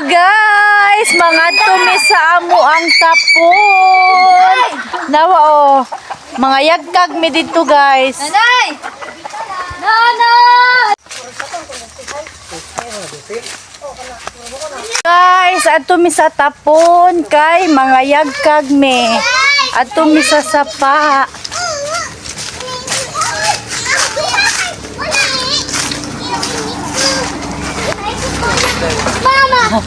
Guys, mga tumi sa amo ang tapon. Nawa oh. Mga yagkag mi dito, guys. Nanay! Nanay! Guys, adto mi sa tapon kay mga yagkag mi. Adto mi sa sapa. Mama!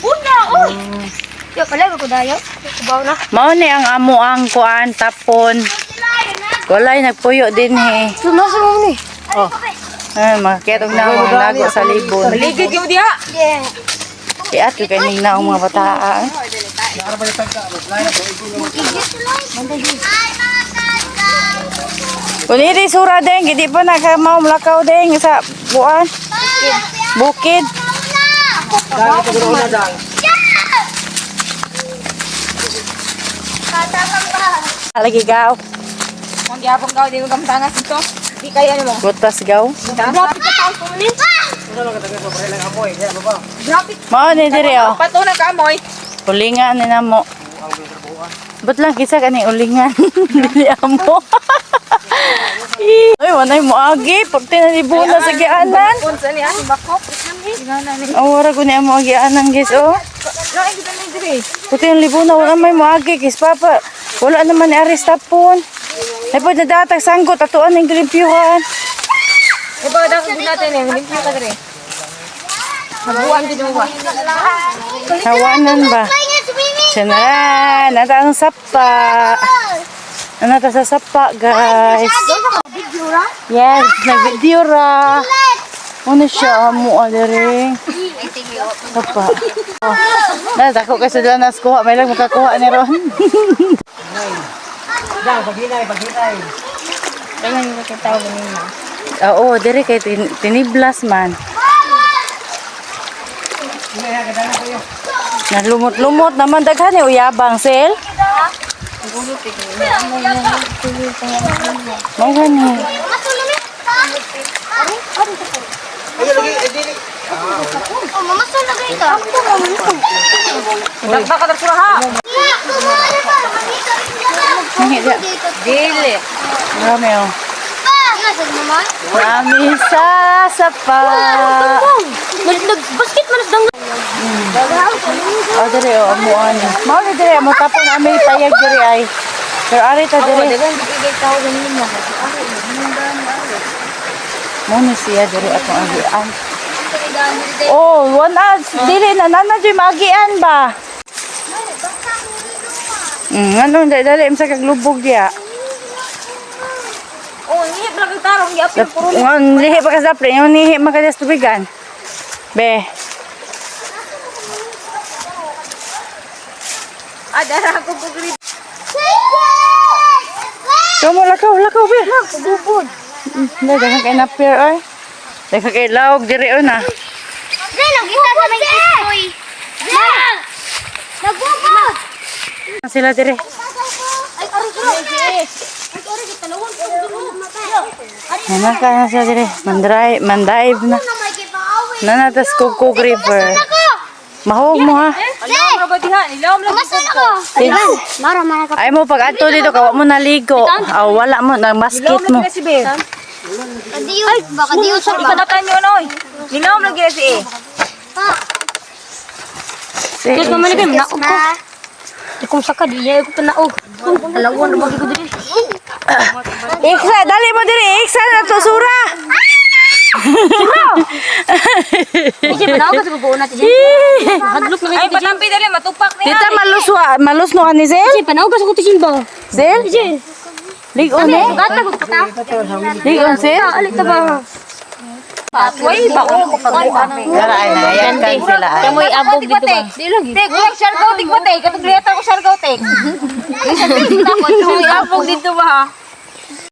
Una, oy! Yo, pala ko dayo. Kubaw na. Mao ni ang amo ang kuan tapon. Walay nagpuyo din eh. Sumasa mo ni. Oh. Ay, makakita na mga nago sa libon. Maligid yung diha. Yeah. Iat ko kay na ang mga bataan. Kung hindi sura deng, hindi pa nakamao mulakaw deng sa buwan. Bukid. Lagi gaw. Kung gihapon ka, di mo kamtangas dito. Di kaya nimo. Butas gaw. Grabe ka tao ko ni. Grabe. Mao ni diri oh. Pato na ka amoy. Ulingan ni namo. But lang kisa kani ulingan. Dili amo. Ay, wanay mo agi. Pagti na libuna sa gianan. Unsa ni ani bakop? Oh, wala ko ni amo agianan, guys, oh. Lain kita ni diri. Puti ang libuna, wala may moagi guys, papa. Wala naman ni Aris tapon. Ay po, nadatag sanggot, atuan ang gilimpyuhan. E ba daw gud natin eh, limpyo ka diri. Habuan gid mo ba? Hawanan ba? Siya na, nata ang sapa. Nata sa sapa, guys. Yes, nag-video ra. Ano siya, amo adere. Sapa. Oh. Na, dako kay sa danas kuha, may lang makakuha ni ron. Oo, dire kay tiniblas man. Nalumot-lumot naman daghan eh, uyabang sel. Mao gani. Oh, mama sa lagay ka. Dagba ka diri ha. Hingi dia. Dili. Marami oh. Marami sa sapa. Nag-basket man sa danggal. Oh, dire oh, amuan. Mao ni dire amo tapon ami payag dire ay. Pero ari ta dire. Daghan gid kay tao ganina. Mao ni siya dire atong agian. Oh, one hours. Dili na nana jud maagian ba? Ano, dali, dali, sa kaglubog diya. Oh, niya lang tarong giapil puro. Ngon, lihi pa ka sa pre, yung nihi man ka sa tubigan. Be, Ah, dara ko kugri. Kamu lakaw, lakaw, be. Bubod. Dahil daghan kay napier, oy. Daghan kay lawag diri oh na. Nagita sa may iskoy. Nagbubod! Sila diri. Ay, aray ko. Ay, aray ko. Talawang ko. Nanaka na sila diri. Mandrive, mandive na. Nanatas Kukog River. Mahog mo ha. Alom ra ba diha? Ilom lang. Masan ako? Tigs. Mara, mara ka. Ay mo pag adto dito ka wa mo naligo. Aw wala mo nang masket mo. si Be. Ay, baka diyo sa ba? Ikanakan yun oy. Linom lang gid si eh. Si, Naog ko. Di ko saka di ko panaog. Talawan ra ko diri. Iksa, dali mo diri. Iksa na to sura. Kasi panaog ka sa buo natin. Hadlok na Ay patampi dali matupak ni. Tita maluswa, malusno ka ni Zel? Kasi panaog ka sa kutishin ba? Zel? Ligon eh. Gata ko ta. Ligon Zel? Alit ta ba? Way ba ko pagbuan. Wala ay nangayan kan sila ay. Kamoy abog dito ba? Tek, kuya Siargao tig ba tek? Katong liyata ko Siargao tek. Kamoy abog dito ba?